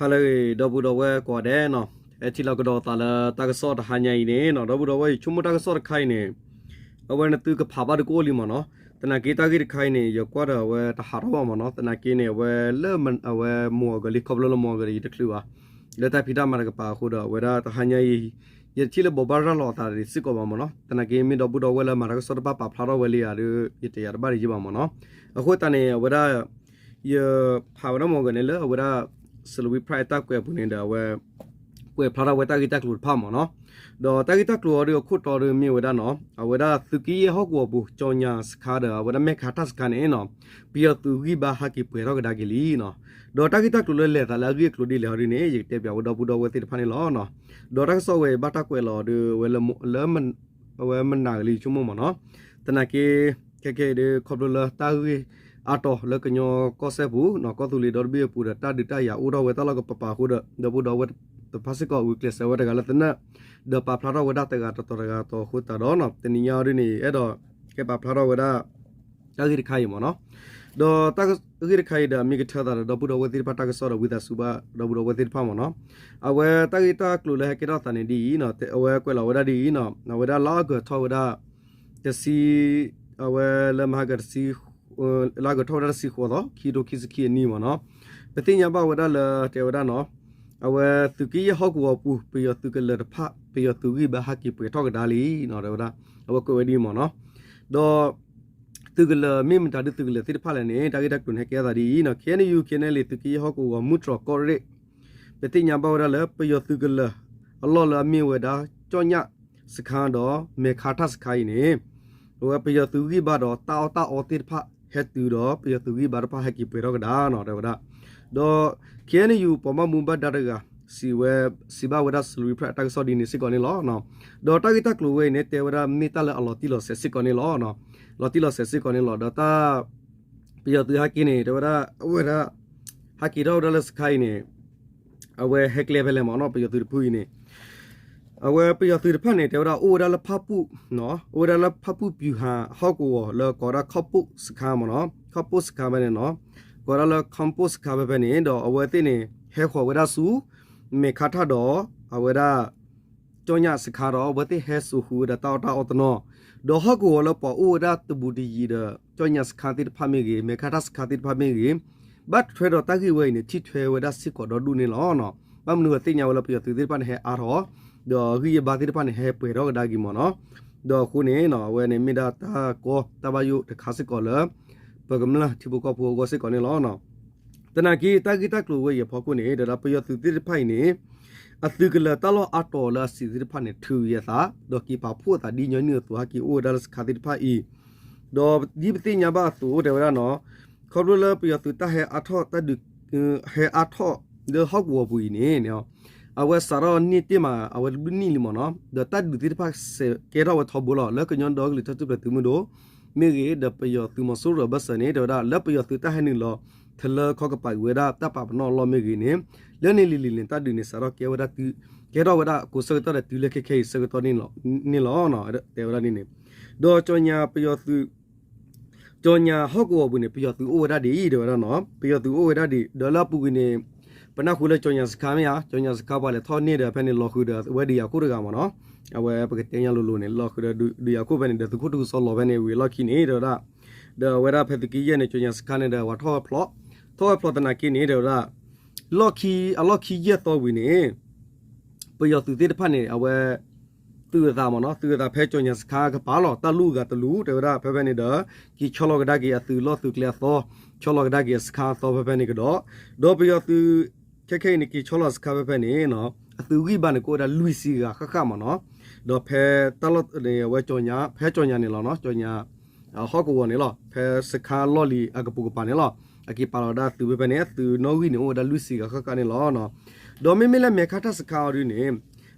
ဟါလၢအဂ့ၤ ဒီပုၢ်ဒီဝဲၢ်ကိးဂၤဒဲးနီၤ, အဲၣ်ထံၣ်လိာ်ကဒီးသးလၢတၢ်ကစီၣ်တဟါညါအံၤန့ၣ်နီၤ, ဒီပုၢ်ဒီဝဲၢ် ယဆိကမိၣ်တၢ်ကစီၣ်တခါအံၤန့ၣ် အဝဲနသုကဖးဘၣ်ဒုးကအိၣ်လံမ့ၢ်နီၤ, သနာ်က့တၢ်ဂ့ၢ်တခါအံၤန့ၣ် ယကွၢ်ဒီးအဝဲတဟးထီၣ်ဘၣ်မ့ၢ်နီၤ, သနာ်က့န့ၣ် အဝဲလၢ အဝဲမိၢ်အီၤကလံ ခီဖျိလၢမိၢ်အီၤကလံ ယတချုးဘၣ် လၢတၢ်ဖံးတၢ်မၤတကပၤအဃိဒီး အဝဲဒၣ်တဟါညါအံၤ ယတထံၣ်လၢဘိးဘၣ်ရၤလီၤအသးဒ်စ့ၢ်ကီးဘၣ်မ့ၢ်နီၤ, သနာ်က့မ့ၢ်ဒီပုၢ်ဒီဝဲၢ်လၢမၤတၢ်ကစီၣ်တဖၣ်ပာ်ဖျါထီၣ်ဝဲလံဧါဒီး ယတဲယၤတဘၣ်ဒံးယဘၣ်မ့ၢ်နီၤ, အဃိသတးန့ၣ် အဝဲဒၣ် ယဖးဝဲဒၣ်မိၢ်အီၤကလံန့ၣ်လၢအဝဲဒၣ် စလဝံဖရၣ်အတၢ်ကွဲးအပူၤန့ၣ်ဒီး အဝဲ ကွဲးဖျါထီၣ်ဝဲတၢ်ဂ့ၢ်တၢ်ကျိၤတဖၣ်မ့ၢ်နီၤ, ဒီးတၢ်ဂ့ၢ်တၢ်ကျိၤအီၤဒုးအခိၣ်တီဒုးမ့ၢ်ဝဲဒၣ်နီၤ, အဝဲဒၣ်သုးက့ယဲၢ်ဟီၣ်ကဝီၤပူၤ ကၠီညၣ်စခါဒီး အဝဲဒၣ်မဲၢ်ခါထၣ်စခါန့ၣ်နီၤ, ပယီၤသုးဂံၢ်ဘါဟးက့ၤပှဲၤထီၣ်ကဒါက့ၤလံနီၤ, ဒီးတၢ်ဂ့ၢ်တၢ်ကျိၤလၢလဲၤသးလၢအဂ့ၢ်အကျိၤဒ်လဲၣ်ဟီဒုးန့ၣ် ယကတဲပၠးဝဲဒီပုၢ်ဒီဝဲၢ်သ့ၣ်တဖၣ်န့ၣ်လီၤ. ဒီးတၢ်ကစီၣ်ဝဲအံၤဘၣ်တၢ်ကွဲးလီၤအီၤဒုး အဝဲလၢ အဝဲမနုၤဂ့ၤလၢယဆိကမိၣ်မ့ၢ်နီၤ, သနာ်က့ ခဲကနံၣ်အံၤဒုး ခီဖျိလၢတၢ်ဂ့ၢ်အါတီၤလၢကညီကီၢ်စဲၣ်ပူၤနီၤ, ကီၢ်သူလ့ၤဒီတဘ့ၣ်အပူၤဒီး တၢ်ဒုးတၢ်ယၤအိၣ်ထီၣ်ဝဲတၢ်လီၢ်ကပၤပၤအဃိဒီး ဒီပုၢ်ဒီဝဲၢ်တဖၣ်စ့ၢ်ကီး ဂုာ်ကျဲးစၢးဝဲတဂၤလၢသနၢၣ် ဒီးပာ်ဖျါထီၣ်ဝဲဒၣ်တဂၤတတီၤတဂၤတတီၤအဃိသတးဒီးနီၤ, တနံၤညါအီၤဒုးန့ၣ် အဲၣ်ဒိး ကဲပာ်ဖျါထီၣ်ဝဲဒၣ် တၢ်ဂ့ၢ်တခါအံၤမ့ၢ်နီၤ, ဒီးတၢ်ဂ့ၢ်တခါအံၤဒီး အမ့ၢ်ကထၢသးဒီး ဒီပုၢ်ဒီဝဲၢ်သ့ၣ်တဖၣ်တၢ်ကစီၣ်ဒီး ဝံသးစူၤဘၣ်ဒီပုၢ်ဒီဝဲၢ်သ့ၣ်တဖၣ်မ့ၢ်နီၤ, အဝဲတၢ်ဂ့ၢ်တၢ်ကျိၤလၢဟဲကဲထီၣ်သးန့ၣ်ဒ်အံၤနီၤ, အဝဲကွဲးလီၤဝဲဒၣ်ဒ်အံၤနီၤ, အဝဲဒၣ်လါအီကူးထီၣ်ဝဲဒၣ် တဆံ အဝဲလၢမဟါကတဆံ လါအီကူးထီၣ်ဝဲဒၣ်တဆံဃိးသီ ခံထိခံဆံခံအနံၣ်မ့ၢ်နီၤ, ပသ့ၣ်ညါဘၣ်ဝဲဒၣ်လၢ တဲဝဲဒၣ်နီၤ, အဝဲသုးက့ယဲၢ်ဟီၣ်ကဝီၤပူၤ ပယီၤသုးကလၢၤတဖၣ် ပယီၤသုးဂံၢ်ဘါဟးက့ၤပှဲၤထီၣ်ကဒါလံနီၤ, တဲဝဲဒၣ် အဝဲကွဲးဝဲဒ်အံၤမ့ၢ်နီၤ, ဒီး သုးကလၢၤမ့ၢ်မတၤဒုးသုးကလၢၤသ့ၣ်တဖၣ်လဲၣ်န့ၣ် တၢ်ဂ့ၢ်တၢ်ကျိၤန့ၣ် ဟဲကဲအသးဒ်အံၤနီၤ, ခ့ၣ်အဲၣ်ယူၣ် ခ့ၣ်အဲၣ်ယူၣ် သုးက့ယဲၢ်ဟီၣ်ကဝီၤ မူတြီၤကီၢ်ရ့ၣ် ပသ့ၣ်ညါဘၣ်ဝဲဒၣ်လၢ ပယီၤသုးကလၢၤအလီၢ်လၢအမ့ၢ်ဝဲဒၣ် ကၠီၣ်ညၣ်စခါဒီး မဲာ်ခါထၣ်စခါအံၤန့ၣ် အဝဲပယီၤသုးဂံၢ်ဘါဒီးတၢ်အီၣ်တၢ်အီသ့ၣ်တဖၣ်ဟဲတုၤဒီး ပယီၤသုးဂံၢ်ဘါတဖၣ်ဟဲက့ၤပှဲၤထီၣ်ကဒါနီၤ တဲဝဲဒၣ်, ဒီး ခ့ၣ်အဲၣ်ယူၣ် ပှၤဘၣ်မူဘၣ်ဒါတဂၤ စံးဝဲ စံးဘၣ်ဝဲဒၣ် စလဝံဖရၣ် တၢ်ကစီၣ်ဒ်န့ၣ်စ့ၢ်ကီးန့ၣ်လီၤ. ဒီးတၢ်ဂ့ၢ်တၢ်ကျိၤဝဲအံၤန့ၣ် တဲဝဲဒၣ်မ့ၢ်တၢ်လၢအလီၤတံၢ်လီၤဆဲးစ့ၢ်ကီးန့ၣ်လီၤ. လီၤတံၢ်လီၤဆဲးစ့ၢ်ကီးန့ၣ်လီၤ. ဒီးတၢ် ပယီၤသုးဟဲက့ၤန့ၣ် တဲဝဲဒၣ် အဝဲဒၣ် ဟဲက့ၤထီၣ်ဝဲဒၣ်လၢစခါအံၤန့ၣ် အဝဲဟဲကျဲဖဲလဲၣ်မ့ၢ်နီၤ ပယီၤသုးတဖုအံၤန့ၣ် အဝဲပယီၤသုးတဖၣ်န့ၣ် တဲဝဲဒၣ်အိၣ်ဝဲဒၣ်လၢဖၣ်ပူၣ် အိၣ်ဝဲဒၣ်လၢဖၣ်ပူၣ်ပျူၤဟးဟီၣ်ကဝီၤလၢကိးဝဲဒၣ်ခီၣ်ပိၣ်စခါမ့ၢ်နီၤ ခီၣ်ပိၣ်စခါဖဲန့ၣ်နီၤ ကိးဝဲဒၣ်လၢခီၣ်ပိၣ်စခါဖဲဖဲန့ၣ် ဒီးအဝဲသ့ၣ်န့ၣ် ဟဲဃီၤဝဲဒၣ်ဆူ မဲာ်ခါထၣ်ဒီး အဝဲဒၣ် ကၠီၣ်ညၣ်စခါဒီး အဝဲသ့ၣ်ဟဲစိာ်ဃုာ်ဝဲဒၣ်တၢ်အီၣ်တၢ်အီတနီၤ ဒီးဟီၣ်ကဝီၤလၢပှၤအိၣ်ဝဲဒၣ်တဘူးတယံၤဒီး ကၠီၣ်ညၣ်စခါသ့ၣ်တဖၣ်မ့ၢ်ဂ့ၤ မဲာ်ခါထၣ်စခါသ့ၣ်တဖၣ်မ့ၢ်ဂ့ၤ ဘၣ်ထွဲဒီးတၢ်ဂ့ၢ်ဝဲအံၤန့ၣ် ထံၣ်ထွဲဝဲဒၣ်စ့ၢ်ကီးဒီဒူၣ်န့ၣ်လီၤ. ဘၣ်မနုၤအသ့ၣ်ညါဝဲလၢပယီၤသုးသ့ၣ်တဖၣ်န့ၣ် ဟဲအါထီၣ် ဒီးဂံၢ်ယဘါသ့ၣ်တဖၣ်န့ၣ် ဟဲပှဲၤထီၣ်ကဒါက့ၤမ့ၢ်နီၤ ဒီးအဃိန့ၣ် အဝဲန့ၣ်မ့ၢ်ဒၣ်တၢ်ကီတၢ်ဘၣ်ယိၣ်တခါစ့ၢ်ကီးလၢ ပကမျၢၢ်ထံဖိကီၢ်ဖိအဂီၢ်စ့ၢ်ကီးန့ၣ်လီၤ. သနာ်က့တၢ်ဂ့ၢ်တၢ်ကျိၤဝဲအံၤအဖီခိၣ်န့ၣ် ဒီးပယီၤသုးသ့ၣ်တဖၣ်အံၤန့ၣ် အသုးကလၢၤတၢ်လီၢ်အါတီၤလၢအဆံးသ့ၣ်တဖၣ်န့ၣ် ထုးက့ၤအသး ဒီးက့ၤပာ်ဖှိၣ်အသးဒ်ညီနုၢ်အသိး ဟဲက့ၤအိၣ်ဝဲဒၣ်လၢစခါသ့ၣ်တဖၣ်အံၤ ဒီးဒ်ပသ့ၣ်ညါဘၣ်အသိး တဲဝဲဒၣ်နီၤ ခီဖျိလၢပယီၤသုးတၢ်ဟဲအါထီၣ်တၢ်ဒုး ဟဲအါထီၣ်လၢဟီၣ်ကဝီၤပူၤအံၤန့ၣ် အဝဲစးထီၣ်န့ၢ်တ့ၢ်မး အဝဲတဘျုးနံၣ်လံမ့ၢ်နီၤ ဒီးတၢ်ဒုးသ့ၣ်တဖၣ်စဲးကဲထီၣ်ဝဲထီဘိလီၤ လၢကညီဒီကလုာ်တၢ်ထူၣ်ဖျဲးသုးမုၢ်ဒိၣ် မ့ၢ်ဂ့ၤ ဒီးပယီၤသုးမီၤစိရိၤအဘၢၣ်စၢၤန့ၣ် တဲဝဲဒၣ် လၢပယီၤသုးတၢ်ဟဲနုာ်လီၤ ထလၢခီကပၤကွံာ်ဝဲဒၣ်တၢ်ပာ်ပနီၣ်အလီၢ်မ့ၢ်ဂ့ၤန့ၣ် လၢန့ၣ်လံၤလံၤန့ၣ် တၢ်ဒုးန့ၣ်စးထီၣ်ကဲဝဲဒၣ်တုၤ ကဲထီၣ်ဝဲဒၣ်ကိးဆၢကတီၢ်ဒီးတုၤလၢခဲခဲအံၤဆၢကတီၢ်န့ၣ်လီၤ တဲဝဲဒၣ်ဒ်န့ၣ် ဒီးကၠီၣ်ညၣ်ပယီၤသုး ကၠီၣ်ညၣ်ဟီၣ်ကဝီၤပူၤန့ၣ် ပယီၤသုးအိၣ်ဝဲဒၣ်ဒံး တဲဝဲဒၣ်နီၤ ပယီၤသုးအိၣ်ဝဲဒၣ်ဒံး ဒီးလၢအပူၤကွံာ်န့ၣ် ပနၢ်ဟူလၢကၠီၣ်ညၣ်စခါမ့ၢ်ဧါ ကၠီၣ်ညၣ်စခါပှၤလဲၤထီၣ်န့ၢ်ဒီးဖဲန့ၣ်လီၤဃုာ်ဒီးဝဲဒုးယၤခိၣ်တဂၤမ့ၢ်နီၤ အဝဲပကတဲညါလိၤလိၤန့ၣ် လီၤဃုာ်ဒီးဒုးယၤခိၣ်ဖဲန့ၣ် ဒီးသုးခိၣ်ထူကစီလီၤဖဲန့ၣ်ဝံၤအလီၢ်ခံန့ၣ် တဲဝဲဒၣ် ဒီးအဝဲဒၣ်ဖဲသုးက့ယဲၢ်န့ၣ် ကၠီၣ်ညၣ်စခါန့ၣ်ဒီး ပှၤထီၣ်ဝဲဖျိ ထီၣ်ဝဲဖျိသနာ်က့န့ၣ် တဲဝဲဒၣ် လီၢ်ခံ အလီၢ်ခံယဲၢ်သီဝံၤန့ၣ် ပယီၤသုးသ့ၣ်တဖၣ်န့ၣ် အဝဲ သုးအသးမ့ၢ်နီၤ သုးအသးဖဲကၠီၣ်ညၣ်စခါကပၤလီၤ တၢ်လူၢ်အဂၤတလူၢ် တဲဝဲဒၣ် ဖဲဖဲန့ၣ်ဒီး က့ၤဆီလီၤကဒါက့ၤအသုးလီၢ်သုးကျဲအသီ ဆီလီၤကဒါက့ၤအစခါအသီဖဲဖဲန့ၣ်ကဒီး ဒီးပယီၤသုး ခဲခဲအံၤန့ၣ် က့ၤဆီလီၤစခါဖဲဖဲန့ၣ် အသုးဂံၢ်ဘါန့ၣ် ကအိၣ်ဝဲဒၣ်လွံၢ်ဆံဂၤဃၣ်ဃၣ်မ့ၢ်နီၤ ဒီးဖဲတၢ်လီၢ်န့ၣ် အဝဲကၠီၣ်ညၣ် ဖဲကၠီၣ်ညၣ်န့ၣ်လီၤနီၤ ကၠီၣ်ညၣ် ဟီၣ်ကဝီၤန့ၣ်လီၤ ဖဲစခါလီၢ်လံၤအကပိာ်ကပၤန့ၣ်လီၤ အက့ၤပာ်လီၤဝဲဒၣ်သုးဖဲဖဲန့ၣ် အသုးနီၣ်ဂံၢ်န့ၣ် အိၣ်ဝဲဒၣ်လွံၢ်ဆံဂၤဃၣ်ဃၣ်န့ၣ်လီၤ. ဒီးမ့မ့ၢ်လၢမဲာ်ခါထၣ်စခါအီၤဒုန့ၣ်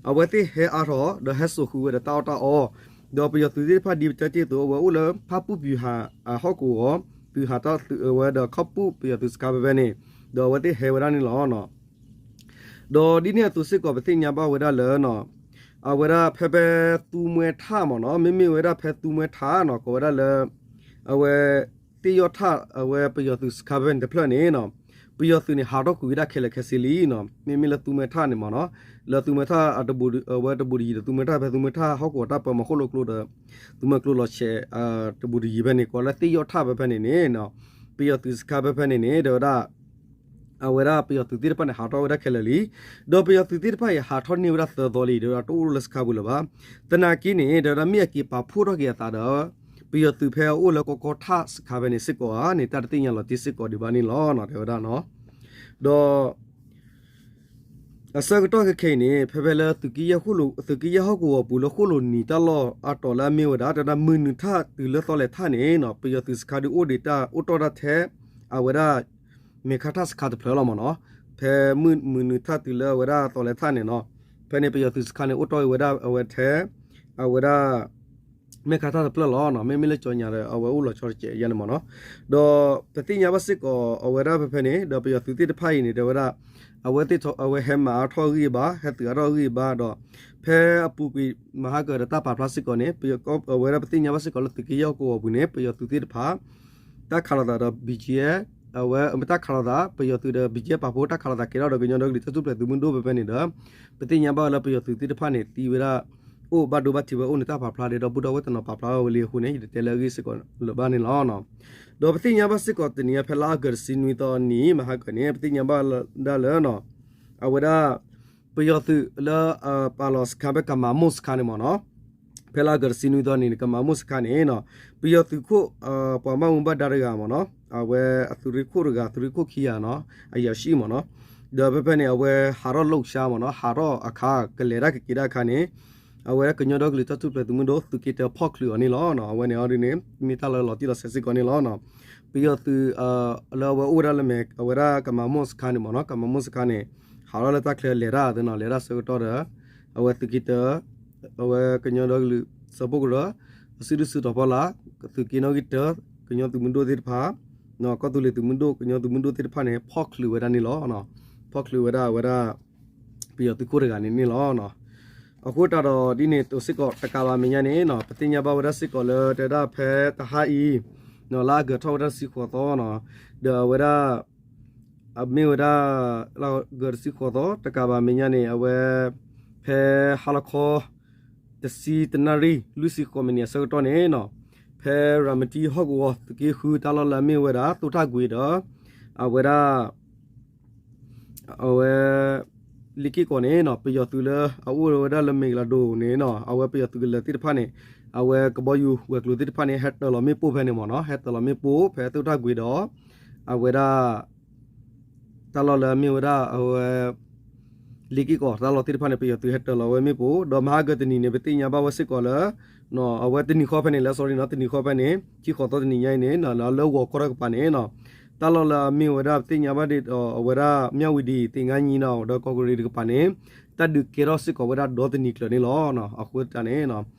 အဝဲသ့ၣ်ဟဲအါထီၣ် ဒီးဟဲစိာ်ဃုာ်ဝဲဒီးတၢ်အီၣ်တၢ်အီ ဒီးပယီၤသုးသ့ၣ်တဖၣ်ဒ်ပတဲတ့ၢ်အသိး အဝဲအိၣ်လၢဖၣ်ပူၣ်ပျူၤဟး အဟီၣ်ကဝီၤ သုးဟးတၢ်သုးအဝဲဒီးခီၣ်ပူၣ်ပယီၤသုးစခါဖဲဖဲန့ၣ် ဒီးအဝဲသ့ၣ်ဟဲဝဲဒၣ်န့ၣ်လီၤ. ဒီးဒ်န့ၣ်အသိးစ့ၢ်ကီး ပသ့ၣ်ညါဘၣ်ဝဲဒၣ်လၢ အဝဲဒၣ်ဖဲဖဲသူမွဲထၣ်မ့ၢ်နီၤ မ့မ့ၢ်ဝဲဒၣ်ဖဲသူမွဲထၣ်နီၤ ကိးဝဲဒၣ်လၢ အဝဲ သ့ၣ်ယီၣ်ထၣ် အဝဲပယီၤသုးစခါဖဲဖဲန့ၣ်တဖျၢၣ်န့ၣ်နီၤ ပယီၤသုးန့ၣ် ဟးထီၣ်ကွံာ်ဝဲဒၣ်ခဲလၢာ်ခဲဆ့လံနီၤ, မ့မ့ၢ်လၢသူမွဲထၣ်န့ၣ်မ့ၢ်နီၤ, လၢသူမွဲထၣ်အတဘူးဒီး အဝဲတဘူးဒီးယံၤဒီး သူမွဲထၣ်ဖဲသူမွဲထၣ်ဟီၣ်ကဝီၤတၢ်ပၢမီၤဃိၣ်လိကျိဒီး သူမွဲကျိလီၤဆဲး တဘူးဒီးယံၤဖဲန့ၣ် ကိးလၢသ့ၣ်ယီၣ်ထၣ်ဖဲဖဲန့ၣ်န့ၣ်နီၤ, ပယီၤသုးစခါဖဲဖဲန့ၣ်န့ၣ် တဲဝဲဒၣ် အဝဲဒၣ်ပယီၤသုးသ့ၣ်တဖၣ်န့ၣ် ဟးထီၣ်ဝဲဒၣ်ခဲလၢာ်လံ. ဒီးပယီၤသုးသ့ၣ်တဖၣ်အံၤ ဟးထီၣ်န့ၢ်ဝဲဒၣ်သၢသီလံ တဲဝဲဒၣ် တအိၣ်လၢစခါပူၤလၢၤဘၣ်. သနာ်က့န့ၣ် တဲဝဲဒၣ် မ့ၢ်အက့ၤပာ်ဖှိၣ်ထီၣ်က့ၤအသးဒီး ပယီၤသုးဖဲအအိၣ်လၢကီကီထၣ်စခါဖဲန့ၣ်စ့ၢ်ကီးဧါန့ၣ် တၢ်တသ့ၣ်ညါလီၤတံၢ်စ့ၢ်ကီးဒံးဘၣ်န့ၣ်လီၤနီၤ တဲဝဲဒၣ်နီၤ. ဒီး အဆၢကတီၢ်ခဲခဲအံၤန့ၣ် ဖဲဖဲလၢသုးက့ယဲၢ်ဟီၣ်ကဝီၤပူၤလၢဃိၣ်လိာ်နံၤတၢ်လီၢ်အါတီၤလၢအမ့ၢ်ဝဲဒၣ် တဲဝဲဒၣ်မုၢ်နုာ်ထၣ်တုၤလၢသီလဲၤထၣ်န့ၣ်နီၤ ပယီၤသုးစခါဒုးအိၣ်ဒံးတၢ်အိၣ်တီၢ်တၢ်ထဲ အဝဲဒၣ် မဲာ်ခါထၣ်စခါတဖျၢၣ်လီၤမ့ၢ်နီၤ. ဖဲမုၢ်နုာ်ထၣ်တုၤလၢအဝဲဒၣ်သီလဲၤထၣ်န့ၣ်နီၤ ဖဲန့ၣ်ပယီၤသုးစခါန့ၣ် အိၣ်တီၢ်ဝဲဒၣ်အဝဲထဲ အဝဲဒၣ် မဲာ်ခါထၣ်တဖျၢၣ်လီၤနီၤ. မ့မ့ၢ်လၢကၠီညါဒီး အဝဲအိၣ်လီၤဆီတစဲးယါန့ၣ်မ့ၢ်နီၤ. ဒီးပသ့ၣ်ညါဘၣ်စ့ၢ်ကီးအဝဲဒၣ်ဖဲဖဲန့ၣ် ဒီးပယီၤသုးသ့ၣ်တဖၣ်အံၤန့ၣ် တဲဝဲဒၣ် အဝဲသ့ၣ် အဝဲဟဲမၤအါထီၣ်အဂံၢ်အဘါ ဟဲသုးအါထီၣ်အဂံၢ်အဘါဒီး ဖဲအပူၤကွံာ်မၤဟါကၢၤဒီးတၢ်ပာ်ဖျါစ့ၢ်ကီးန့ၣ် အဝဲဒၣ်ပသ့ၣ်ညါဘၣ်စ့ၢ်ကီးလၢသုးက့ယဲၢ်ဟီၣ်ကဝီၤပူၤန့ၣ် ပယီၤသုးသ့ၣ်တဖၣ် တၢ်ခးလိာ်သးဒီး ဘီကၠံ အဝဲတၢ်ခးလိာ်သး ပယီၤသုးဒီး ဘီကၠံ ပာ်ဖှိၣ်တၢ်ခးလိာ်သးကဲထီၣ်ဒီးကညီဒီကလုာ်တၢ်ထူၣ်ဖျဲးသုးမုၢ်ဒိၣ်ဖဲဖဲန့ၣ်ဒီး ပသ့ၣ်ညါဘၣ်ဝဲလၢပယီၤသုးသ့ၣ်တဖၣ်န့ၣ် သံဝဲဒၣ် အိၣ်ဘၣ်ဒိဘၣ်ထံးဝဲအိၣ်န့ၣ် တၢ်ပာ်ဖျါဒီး ဒီပုၢ်ဒီဝဲၢ်တနီၤပာ်ဖျါဝဲလံအဃိန့ၣ် ယတတဲလၢအဂ့ၢ်စ့ၢ်ကီးလၢၤဘၣ်န့ၣ်လီၤ. ဒီးပသ့ၣ်ညါဘၣ်စ့ၢ်ကီးတနံၤအံၤ ဖဲလါအီကူးတဆံနွံသီနံၤ မဟါကၢၤန့ၣ် ပသ့ၣ်ညါဘၣ်ဒၣ်လၢ အဝဲဒၣ် ပယီၤသုးလၢ ပာ်လီၤစခါဖဲကမၤမိၢ်စခါန့ၣ်မ့ၢ်နီၤ, ဖဲလါအီကူးတဆံနွံသီနံၤန့ၣ် ကမၤမိၢ်စခါန့ၣ်နီၤ, ပယီၤသုးခိၣ် ပှၤဘၣ်မူဘၣ်ဒါတဂၤမ့ၢ်နီၤ, အဝဲအသုးရ့ၣ်ခိၣ်တဂၤ သုးရ့ၣ်ခိၣ်ခံဂၤနီၤ, အယၤၡံၣ်မ့ၢ်နီၤ, ဒီးဖဲဖဲန့ၣ် အဝဲဟးထီၣ်လီၤဆါမ့ၢ်နီၤ, ဟးထီၣ်အခါ ကလဲၤတၢ်ကက့ၤတၢ်အခါန့ၣ် အဝဲဒၣ်ကညီဒီကလုာ်တၢ်ထူၣ်ဖျဲးသုးမုၢ်ဒိၣ် သုးက့တၢဖီၣ်ချုးအီၤန့ၣ်လီၤ. အဝဲန့ၣ်အီၤဒ်န့ၣ် မ့ၢ်တၢ်လၢလီၤတံၢ်လီၤဆဲးစ့ၢ်ကီးန့ၣ်လီၤ. ပယီၤသုး လၢအဝဲအိၣ်ဝဲဒၣ်လၢမဲာ် အဝဲဒၣ်ကမၤမိၢ်စခါန့ၣ်မ့ၢ်နီၤ, ကမၤမိၢ်စခါန့ၣ် ဟးထီၣ်လၢတၢ်ချၢလဲၤတၢ်သ့နီၤ, လဲၤတၢ်ဆၢကတီၢ်ဒီး အဝဲသုးက့တၢ အဝဲကညီဒီကလုာ်စၢဖှိၣ်ကရၢ အစုဒုၣ်စုတီၤဖီလာ် သုးက့နီၣ်ဂံၢ်တၢ ကညီသုးမုၢ်ဒိၣ်သ့ၣ်တဖၣ် ကီၢ်သူလ့ၤသုးမုၢ်ဒိၣ် ကညီသုးမုၢ်ဒိၣ်သ့ၣ်တဖၣ်န့ၣ် ဖီၣ်ချုးဝဲဒၣ်န့ၣ်လီၤ. ဖီၣ်ချုးဝဲဒၣ်အဝဲဒၣ် ပယီၤသုးခိၣ်တဂၤန့ၣ်န့ၣ်လီၤ. အဃိသတးဒီးဒ်န့ၣ်အသိးစ့ၢ်ကီး တကးဘၣ်မဲာ်ညါန့ၣ်နီၤ, ပသ့ၣ်ညါဘၣ်ဝဲဒၣ်စ့ၢ်ကီးလၢတဲဒၣ်ဖဲတဟါအံၤ လါအီကူးထီၣ်ဝဲဒၣ်တဆံဃိးသီနီၤ, ဒီးအဝဲဒၣ် အမ့ၢ်ဝဲဒၣ် လါအီကူးတဆံဃိးသီ တကးဘၣ်မဲာ်ညါန့ၣ် အဝဲ ဖဲဟါလီၤခီ တဆံတနၣ်ရံၣ် လွံၢ်ဆံဃိးမံးနံးအဆၢကတီၢ်န့ၣ်နီၤ, ဖဲရၤမတံဟီၣ်ကဝီၤ သုးက့ဃုတၢ်လီၢ်လၢအမ့ၢ်ဝဲဒၣ် သိၣ်ထၣ်ကွ့ၤဒီး အဝဲဒၣ် အဝဲ လ့ၣ်က့ၢ်ကီးန့ၣ်နီၤ, ပယီၤသုးလၢအအိၣ်ဝဲဒၣ်လၢမဲာ်ကလၤဒိၣ်န့ၣ်နီၤ, အဝဲပယီၤသုးကလၢၤသ့ၣ်တဖၣ်န့ၣ် အဝဲကဘီယူၤဝဲၤကျိၤသ့ၣ်တဖၣ်န့ၣ် ဟဲတၢၤလီၤမ့ၣ်ပိၢ်ဖဲန့ၣ်မ့ၢ်နီၤ, ဟဲတၢၤလီၤမ့ၣ်ပိၢ်ဖဲသိၣ်ထၣ်ကွ့ၤဒီး အဝဲဒၣ် တၢ်လီၢ်လၢအမ့ၢ်ဝဲဒၣ် အဝဲ လ့ၣ်က့ၢ်ကီးတၢ်လီၢ်သ့ၣ်တဖၣ်န့ၣ် ပယီၤသုးဟဲတၢၤလီၤဝဲမ့ၣ်ပိၢ်, ဒီးမဟါကၢၤတနံၤန့ၣ် ပသ့ၣ်ညါဘၣ်ဝဲစ့ၢ်ကီးလၢ အဝဲတနံၤဃီဖဲန့ၣ်လၢ sorry နီၤ, တနံၤဃီဖဲန့ၣ် ခံဃိးသီတနံၤညါအံၤန့ၣ် လၢဂီၤခီတကပၤန့ၣ်နီၤ, တၢ်လီၢ်လၢအမ့ၢ်ဝဲဒၣ် ပသ့ၣ်ညါဘၣ်ဒ်အဝဲဒၣ် မၠၣ်ဝံၤဒံး သ့ၣ်ငါနံၤနီၤ ဒီးကီးကရံးတကပၤန့ၣ် တၢ်ဒုးကဲထီၣ်စ့ၢ်ကီးဝဲဒၣ်ဒီတနံၤကျၢၤန့ၣ်လီၤ. အဃိသတးန့ၣ်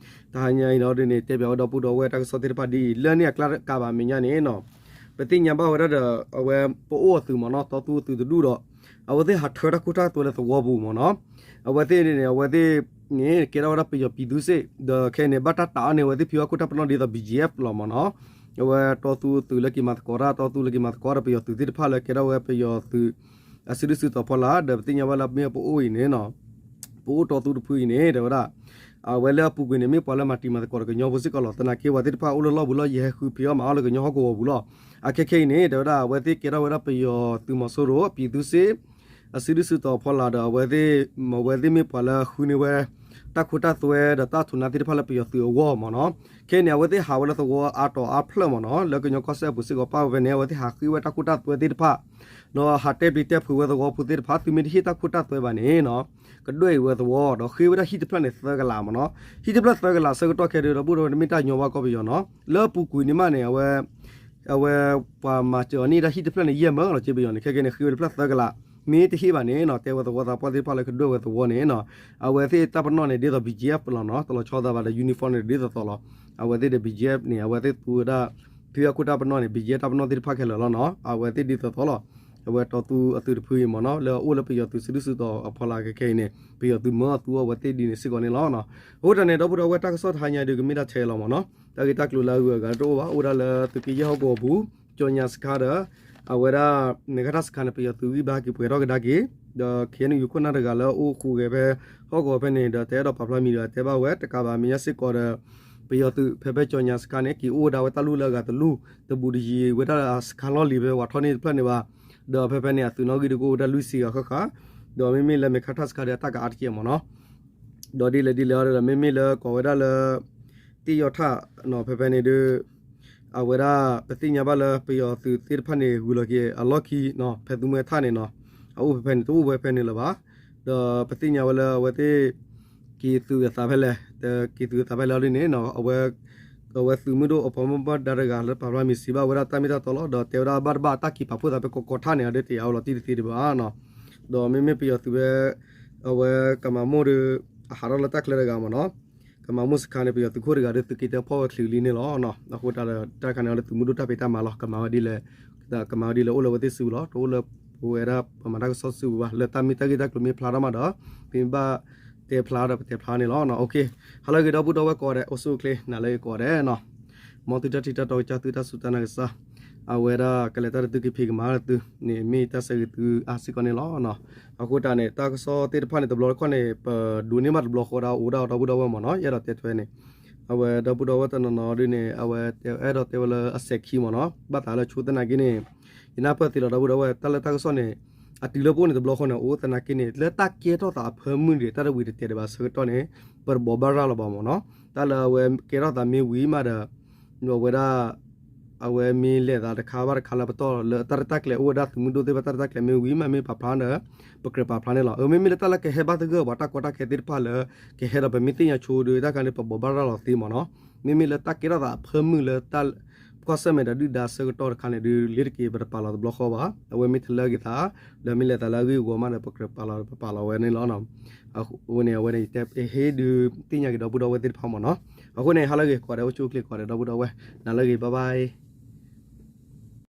တဟါညါအံၤဒီးန့ၣ် တဲပၠးဝဲဒီပုၢ်ဒီဝဲၢ်တၢ်ကစီၣ်သ့ၣ်တဖၣ်ဒ်အံၤ လၢန့ၣ်အကျါတကးဘၣ်မဲာ်ညါန့ၣ်နီၤ, ပသ့ၣ်ညါဘၣ်ဝဲဒၣ်ဒီး အဝဲပအိၣ်အသုးမ့ၢ်နီၤ, တီသူအသုးတဒူၣ်ဒီး အဝဲသ့ၣ်ဟးထၢတၢ်ခိတၢ်သွဲလၢသဝီပူၤမ့ၢ်နီၤ, အဝဲသ့ၣ်န့ၣ် အဝဲသ့ၣ်န့ၣ် ကဲထီၣ်ဝဲဒၣ်ပယီၤပံၤသူစ့ၣ် ဒီးခဲအံၤန့ၣ် ဘၣ်တၢ်တးအီၤန့ၣ် အဝဲသ့ၣ်ဖံးအခိၣ်တၢ်ပနီၣ်ဒ်သိး ဘံၣ်ကၠံၣ်အ့ၣ်ပလီၢ်မ့ၢ်နီၤ, အဝဲတီသူအသုးလၢက့ၤမၤသကိးတၢ် တီသူလၢက့ၤမၤသကိးဒီးပယီၤသုးသ့ၣ်တဖၣ်လၢကဲထီၣ်ဝဲပယီၤသုး အစုဒုၣ်စုတီၤဖီလာ် ဒီးပသ့ၣ်ညါဘၣ်လၢမ့ၢ်ပအိၣ်အံၤန့ၣ်နီၤ ပအိၣ်တီသူတဖုအံၤန့ၣ် တဲဝဲဒၣ် အဝဲလၢအပူၤကွံာ်န့ၣ် မ့ၢ်ပှၤလၢမၤတံၤမၤသကိးဒီးကညီဖိစ့ၢ်ကီးလီၤ. သနာ်က့ပှၤသ့ၣ်တဖၣ်အိၣ်လၢလီၢ်ပူၤလီၢ် ယဟဲဃုဖံးအီၣ်မၤအီၣ်လၢကညီဟီၣ်ကဝီၤပူၤလီၤ. အခဲခဲအံၤန့ၣ် တဲဝဲဒၣ် အဝဲသ့ၣ်ကဲထီၣ်ဝဲဒၣ်ပယီၤသုးမီၤစိရိၤ အပံၤသူစ့ၣ် အစုဒုၣ်စုတီၤဖီလာ်ဒီး အဝဲသ့ၣ် အဝဲသ့ၣ်မ့ၢ်ပှၤလၢဃုန့ၢ်ဝဲ တၢ်ခိတၢ်သွဲဒီးတၢ်ထူးနါသ့ၣ်တဖၣ်လၢပယီၤသုးအဂီၢ်မ့ၢ်နီၤ. ခဲအံၤန့ၣ် အဝဲသ့ၣ်ဟးဝဲလၢသဝီအါတီၤအါဖျၢၣ်မ့ၢ်နီၤ လၢကညီကီၢ်စဲၣ်အပူၤစ့ၢ်ကီးပာ်ဝဲဖဲန့ၣ် အဝဲသ့ၣ်ဟးဃ့ဝဲတၢ်ခိတၢ်သွဲသ့ၣ်တဖၣ် ဒီးဟးတဲပျံၤတဲဖုးဝဲသဝီဖိသ့ၣ်တဖၣ် သုမ့ၢ်တဟ့ၣ်တၢ်ခိတၢ်သွဲဘၣ်န့ၣ်နီၤ ကဒွဲၣ်အံၤဝဲသဝီ ဒီးဃ့ဝဲဒၣ်ဟံၣ်တဖျၢၣ်န့ၣ်သၢကလးမ့ၢ်နီၤ. ဟံၣ်တဖျၢၣ်သၢကလးဆၢကတီၢ်ခဲအံၤဒီး ဒီပုၢ်ဒီဝဲၢ်တမ့ၢ်တၢ်ညီဘၣ်ကီၢ်ပယီၤနီၤ လၢအပူၤကွံာ်န့ၣ်မးန့ၣ် အဝဲ အဝဲပှၤမၤစၢၤအီၤန့ၢ်ဒၣ်ဟံၣ်တဖျၢၣ်န့ၣ် ယဲၢ်မၢလီၤက့ပယီၤန့ၣ် ခဲကဲန့ၣ် ဃ့ဝဲတဖျၢၣ်သၢကလး မ့ၢ်တဟ့ၣ်ဘၣ်န့ၣ်နီၤ တဲဝဲသဝီသးပှၢ်သ့ၣ်တဖၣ်လၢကဒွဲၣ်ဝဲသဝီန့ၣ်နီၤ အဝဲသ့ၣ်တၢ်ပနီၣ်န့ၣ် ဒ်သိး ဘံၣ်ကၠံၣ်အ့ၣ်ပလီၢ်နီၤ တလီၤဆီသးဘၣ်ဒီး uniform န့ၣ်ဒ်သိးသိးလီၤ. အဝဲသ့ၣ်ဒီး ဘံၣ်ကၠံၣ်အ့ၣ် န့ၣ် အဝဲသ့ၣ်သူဝဲဒၣ် ဖုအခိၣ်တၢ်ပနီၣ်န့ၣ် ဘံၣ်ကၠံၣ်အ့ၣ်တၢ်ပနီၣ်သ့ၣ်တဖၣ်ခဲလၢာ်လီၤနီၤ အဝဲသ့ၣ်ဒ်သိးသိးလီၤ. အဝဲတီသူအသုးတဖုအံၤမ့ၢ်နီၤ လၢအအိၣ်လၢပယီၤသုးစုဒုၣ်စုတီၤအဖီလာ်ခဲခဲအံၤန့ၣ် ပယီၤသုးမၢအသူအီၤအဝဲသ့ၣ်ဒ်န့ၣ်စ့ၢ်ကီးန့ၣ်လီၤ. အဃိတၢ်န့ၣ် ဒီပုၢ်ဒီဝဲၢ်တၢ်ကစီၣ်တဟါညါဒုးကမ့ၢ်တၢ်ထဲလီၤမ့ၢ်နီၤ တၢ်ဂ့ၢ်တၢ်ကျိၤလၢအဂုၤအဂၤတအိၣ်ဘၣ် အိၣ်ဒၣ်လၢသုးက့ယဲၢ်ဟီၣ်ကဝီၤပူၤ ကၠီညါစခါဒီး အဝဲဒၣ် မဲခါထၣ်စခါန့ၣ် ပယီၤသုးဂံၢ်ဘါက့ၤပှဲၤထီၣ်ကဒါက့ၤ, ဒီး ခ့ၣ်အဲၣ်ယူၣ် ခိၣ်နၢ်တဂၤလၢအအိၣ်ဃုာ်ဂဲၤဖဲ ဟီၣ်ကဝီၤဖဲန့ၣ် ဒီးတအဲၣ်ဒိးပာ်ဖျါမံၤဒီး အတဲဘၣ်ဝဲတကးဘၣ် မဲာ်ညါစ့ၢ်ကီးဒီး ပယီၤသုးဖဲဖဲကၠီညါစခါန့ၣ် က့ၤအိၣ်ဝဲဒၣ်ဝဲတၢ်လူၢ်လၢအဂၤတလူၢ် တဘူးတယံၤဝဲဒၣ်စခါလီၢ်လံၤဖဲဝးထီၣ်န့ၣ်တဖျၢၣ်န့ၣ်ဘၣ်, ဒီးဖဲဖဲန့ၣ် အသုးနီၣ်ဂံၢ်ဒုးကအိၣ်ဝဲဒၣ်လွံၢ်ဆံဂၤဃၣ်ဃၣ်, ဒီးမ့မ့ၢ်လၢမဲာ်ခါထၣ်စခါဒီးအတၢ်ကအါတက့ၢ်မ့ၢ်နီၤ, ဒီးဒ်လဲၣ်ဒ်လဲၣ်ဒီး မ့မ့ၢ်လၢကိးဝဲဒၣ်လၢ တ့ၣ်ယီၣ်ထၣ်နီၤ ဖဲဖဲန့ၣ်ဒီး အဝဲဒၣ် ပသ့ၣ်ညါဘၣ်လၢပယီၤသုးသ့ၣ်တဖၣ်န့ၣ် ဂုၤလီၤက့ၤအလီၢ်ခံနီၤ ဖဲသုးမုၢ်ထၣ်န့ၣ်နီၤ အအိၣ်ဖဲဖဲန့ၣ် တအိၣ်ဝဲဖဲန့ၣ်လၢၤဘၣ်, ဒီးပသ့ၣ်ညါဝဲလၢအဝဲသ့ၣ် က့ၤသုးအသးဖဲလဲၣ် က့ၤသုးအသးဖဲလဲၣ်ဒ်န့ၣ်နီၤ အဝဲသုးမုၢ်ဒိၣ်အဖီမုၢ်ဘၣ်ဒါတဂၤလၢပာ်ဖျါမံၤစံးဘၣ်ဝဲဒၣ်တၢ်မ့ၢ်တၢ်တီလီၤ ဒီးတဲဝဲဒၣ်ဘၣ်တဘၣ်အတၢ်က့ၤပာ်ဖှိၣ်သးဖဲကီကီထၣ်န့ၣ် အဒုးတယာ်ဝဲလီၤတံၢ်တသ့ဒံးဘၣ်နီၤ, ဒီးမ့မ့ၢ်ပယီၤသုးဖဲ အဝဲကမၤမိၢ်ဒီး အဟးထီၣ်လၢတၢ်ချၢတဂၤမ့ၢ်နီၤ, ကမၤမိၢ်စခါန့ၣ် ပယီၤသုးခိၣ်တဂၤဒီးသုးက့တၢဖီၣ်ဝဲချုးလံန့ၣ်လီၤ, အဃိတၢ်လၢတၢ်တခါန့ၣ်လၢသုးမုၢ်ဒိၣ်တၢ်ဖံးတၢ်မၤလီၤ ကမၤဝဲဒ်လဲၣ် ကမၤဝဲဒ်လဲၣ်အိၣ်လၢအဝဲသ့ၣ်စုပူၤလီၤ တအိၣ်လၢပဝဲဒၣ်ပမၤတၢ်ကစီၣ်စုပူၤဘၣ် လၢတၢ်မ့ၢ်တၢ်ဂ့ၢ်တၢ်ကျိၤမ့ၢ်ဖျါထီၣ်မးဒီး ပမ့ၢ်ဘၣ်တဲဖျါဒီးပတဲဖျါန့ၣ်လီၤ, ဟါလၢအဂ့ၤ ဒီပုၢ်ဒီဝဲၢ်ကိးဂၤဒဲး အိၣ်ဆူၣ်အိၣ်ချ့နၤလၢအဂ့ၤကိးဂၤဒဲးနီၤ, မ်သုတၢ်ထံၣ်တၢ်တီကစၢ်သုတၢ်စူၢ်တၢ်နာ်ကစၢ် အဝဲဒၣ်ကလဲၤတၢ်ဒီးသုကဖံးကမၤဒီးသုန့ၣ် မ့ၢ်တၢ်ဆၢဂ့ၤသုအါစ့ၢ်ကီးန့ၣ်လီၤ, အဃိတၢ်န့ၣ် တၢ်ကစီၣ်သ့ၣ်တဖၣ်န့ၣ် တဘျီတခီၣ်န့ၣ် ပဒိးန့ၢ်ဘၣ်တဘျီဃီဒီးအိၣ်ဒၣ်ဒီပုၢ်ဒီဝဲၢ်မ့ၢ်နီၤ ယအဲၣ်ဒိးတဲထွဲန့ၣ် အဝဲဒီပုၢ်ဒီဝဲၢ်တနီၤနီၤဒ်န့ၣ် အဝဲအဲၣ်ဒိးတဲဝဲလၢအစဲးခံမ့ၢ်နီၤ ဘၣ်သးလၢဆိသနာ်က့န့ၣ် ယနၢ်ပၢၢ်သ့လီၤဒီပုၢ်ဒီဝဲၢ် တၢ်လၢတၢ်ကစီၣ်န့ၣ် အတုၤလၢပအိၣ်န့ၣ်တဘျီဃီန့ၣ် အိၣ်သနာ်က့န့ၣ် လၢတၢ်ကဲထီၣ်သးအဖၢမုၢ်န့ၣ် တၢ်တဝံၤတတဲာ်ဒံးဘၣ်ဆၢကတီၢ်န့ၣ် ပတဘိးဘၣ်ရၤလီၤဘၣ်မ့ၢ်နီၤ, တၢ်လၢအဝဲကဲထီၣ်သးမ့ၢ်ဝံၤမးဒီး အဝဲဒၣ် အဝဲမ့ၢ်လဲၤသးတခါဘၣ်တခါလၢပတီၢ်လၢတၢ်ရဲၣ်တၢ်ကျဲၤအိၣ်ဝဲဒၣ်သုးမုၢ်ဒိၣ်သ့ၣ်တဖၣ်တၢ်ရဲၣ်တၢ်ကျဲၤမ့ၢ်ဝံၤမး မ့ၢ်ပာ်ဖျါဒီး ပကြၢးပာ်ဖျါန့ၣ်လီၤ, အမ့မ့ၢ်လၢတၢ်လၢကဟဲဘၣ်သဂၢၢ်ပှၤတၢ်ကီတၢ်ခဲသ့ၣ်တဖၣ်လၢ ကဟဲဒီးပမ့ၢ်သ့ၣ်ညါဆိဒီးတၢ်ခါန့ၣ် ပဘိးဘၣ်ရၤလီၤသ့မ့ၢ်နီၤ, မ့မ့ၢ်လၢတၢ်ကဲထီၣ်သးအဖၢမုၢ်လၢတၢ် ကွၢ်ဆၢၣ်မဲာ်ဒီးဒုၣ်ဒါဆၢကတီၢ်တခါန့ၣ်ဒုး လ့ၤတက့ၤပတပာ်လီၤတဘျီဃီဘၣ်, အဝဲမ့ၢ်တလၢက့ၤသး ဒီးမ့ၢ်လဲၤသးလၢအဂ့ၢ်အဂီၤမးဒီး ပကြၢးပာ်လီၤ ပပာ်လီၤဝဲန့ၣ်လီၤ, အဝဲန့ၣ် အဝဲန့ၣ် ယဟ့ၣ်ဒုးသ့ၣ်ညါက့ၤဒီပုၢ်ဒီဝဲၢ်သ့ၣ်တဖၣ်မ့ၢ်နီၤ, အဃိန့ၣ် ဟါလၢအဂ့ၤကိးဂၤဒဲး အိၣ်ဆူၣ်အိၣ်ချ့ကိးဂၤဒဲး ဒီပုၢ်ဒီဝဲၢ် နၤလၢအဂ့ၤ bye bye